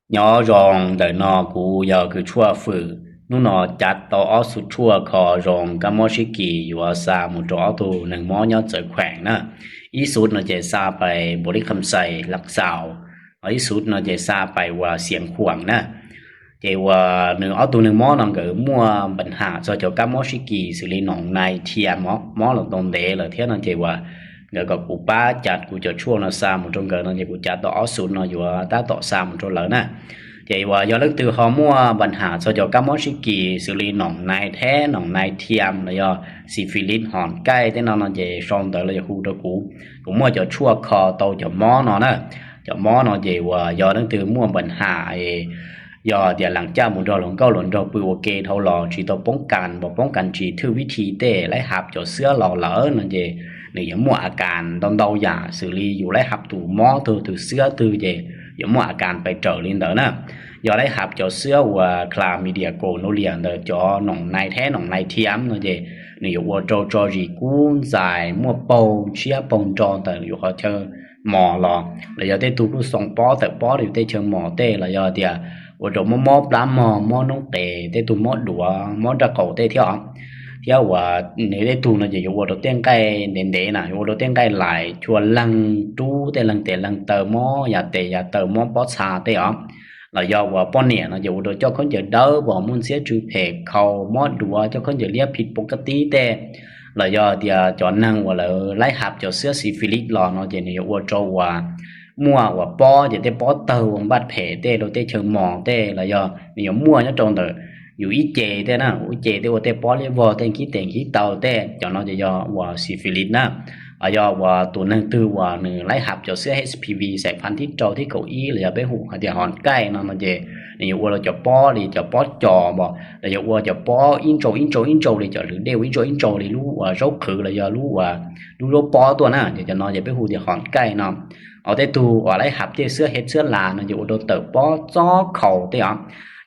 Nyob zoo, ntawm no kuv yog kws tshuaj fwm. Hnub no cav tau ob xuv tshuaj kho zoo kab mob sib kis yuav xa mus rau ob tug neeg mob nyob txawv kheem na. Ib xuv no ces xa pais Npaus Lis Kham Xais, Lak Xaus, ho ib xuv no ces xa pais uas Xiav Khuam na. Ces uas nws ob tug neeg mob no nkawd muaj npa ham txog cov kab mob sib kis xws li noom nai thiam mob los tau ntev lawm thiab no ces uas nkawd kom kuv pab cav kuv cov tshuaj no xa mus rau nkawd no ces kuv cav tau ob xuv no yuav tab tom xa mus rau lawv na. Ces uas yog leej twg ho muaj npa ham txog cov kab mob sib kis xws li noom nai theb, noom nai thiam los yog xi fi lis, hom kaij tej no no ces sau ntawv los yog hu rau kuv. Kuv muaj cov tshuaj kho tau cov mob no na. Cov mob no ces uas yog leej twg muaj npa ham, yog tias lees caj mus nrog hluas nkauj hluas nraug pw ua ke dhau los tsis tau poob kas, poob kas tsis thwj vib thi tej, laib hab cov xwab los lawm no ces nws yuav muaj a kas ntau ntau yam xws li yus laib hab tus mob twg, tus xwab twg ces yuav muaj a kas pes tsawg li ntawd na. Yog laib hab cov xwab uas chlamydia gonorrhea ntawm cov noom nai theb, noom nai thiam no ces nws yuav ua rau tso zis kub ntxais, muaj paug ntshiab paug nro ntawm yus qhov chaw mos los, los yog tej tug kuj xoo pob tawm pob rau yus tej chaw mos tej, los yog tias ua rau mob mob plab mog, mob noob qes, tej tug mob duav, mob nraj qaum tej thiab os. Thiab uas nws tej tug no ces yuav ua rau tej nqaij ntev ntev na, yuav ua rau tej nqaij lais, chua leeg, rub tej leeg tes leeg taw, mob yam tes yam taw, mob pob txha tej os. Los yog uas poj niam no ces ua rau coj khaub ncaws dawb, pom muaj ntxhiab tsw phem, khaus, mob duav, coj khaub ncaws liab phim pov kaj tib tej. Los yog tias cov neeg uas lawv laib hab cov xwab xi fi lis los no ces nws yuav ua rau uas muaj uas pob ces tej pob tawg ua npaj phem tej rau tej chaw mos tej, los yog nws yuav muaj nyob rau ntawm yus ib ce tej na, ib ce tej ua tej pob liab vog tej, nkhib tes nkhib taw tej, cov no ces yog uas xi fi lis na. Yog uas tus neeg twg uas nws laib hab cov xwab H P V xais phab thib rau thib kaum ib los yog peb hu hais tias hom kaij no no ces nws yuav ua rau cov pob li cov pob cos, los yog ua cov pob ib ntsau ib ntsau ib ntsau li cov hlwv dej, ua ib ntsau ib ntsau li lub uas zaub qhwv los yog lub uas lub zaub pob tuaj na. Ces cov no ces peb hu tias hom kaij no. Ho tej tug uas laib hab tej xwab hev xwab las no ces ua rau tawm pob txob khaus tej os.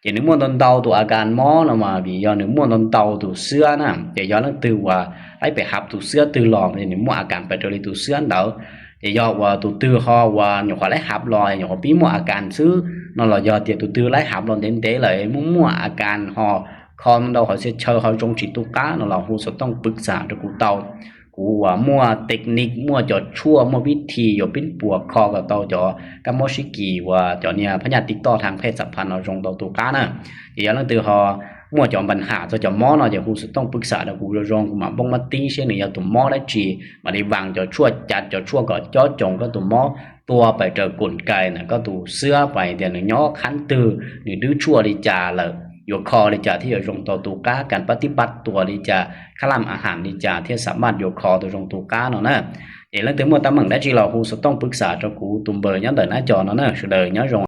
Ces nws muaj ntau ntau tus a kas mob no mas vim yog nws muaj ntau ntau tus xwab na. Ces yog leej twg uas laib pem hab tus xwab twg los nws muaj a kas pes raws li tus xwab ntawd. Ces yog uas tus twg ho uas nyuam qhuav laib hab los nyuam qhuav pib muaj a kas xwb no, los yog tias tus twg laib hab los ntev ntev lawm muaj muaj a kas ho kho ntau qhov txhia chaw ho zoo tsis tu qab no los hu xov tooj pwv xam rau kuv tau. Kuv uas muaj technique, muaj cov tshuaj, muaj vib thi yuav pib puas kho kom tau cov kab mob sib kis uas cov niag phab nyaj TikTok thaj phem xam phaj no zoo tau tu qab na. Ces yog leej twg ho muaj cov npa ham txog cov mob no ces hu xov tooj pwv xam rau kuv zoo zoo, kuv mam npoob mab tib seb nws yog tus mob dab tsi, mam li vas cov tshuaj, cav cov tshuaj kom cob coos koj tus mob tua pes raws koom kais ntawm koj tus xwab, pas tias nws nyob qhab twg, nws dwb tshuaj li cas lawm, yuav kho li cas thiaj yuav zoo tau tu qab, kas pab tib pab tua li cas, khab lam a ham li cas thiaj xam maj yuav kho tau zoo tu qab no na. Ces leej twg muaj teeb meem dab tsi los hu xov tooj pwv xam rau kuv tus npawb nyob ntawm nab co no na. Sawv daws nyob zoo.